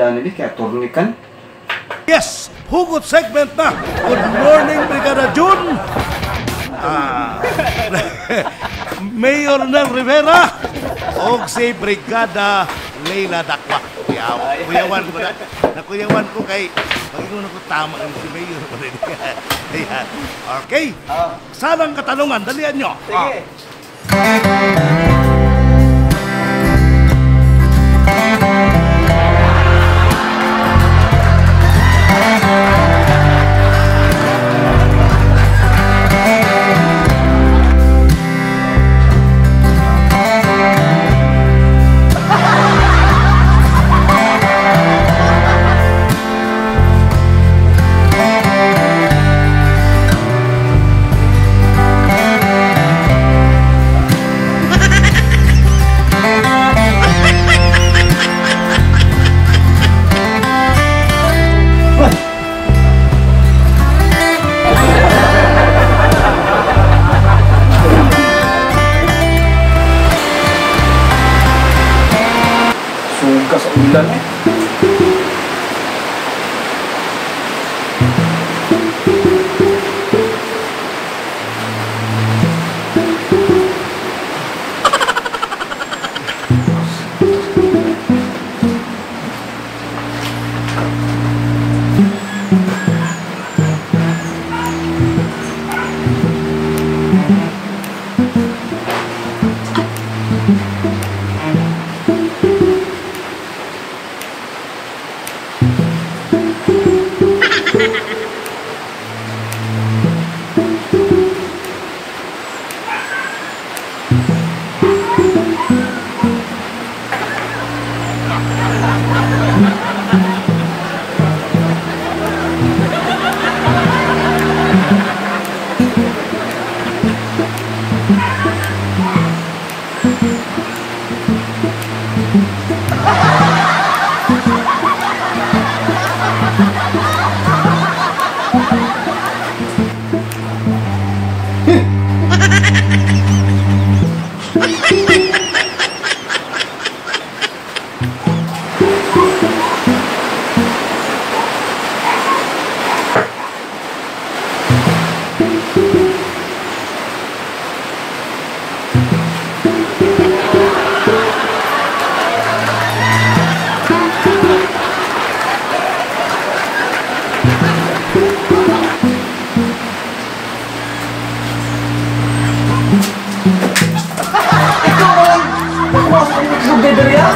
Dani kaya turnikan. Yes! Hugot segment na! Good morning, Brigada June! Mayor Nel Rivera o si Brigada Leila Dakwa. Kuyawan ko na. Nakuyawan ko kay pag-ingon ko tama ang si Mayor. Ayan. Okay. Salang katanungan, dalian nyo. Sige. Suga sa ulan eh. Ikaw ba lang? Pumasok ang itlog na dali, ah?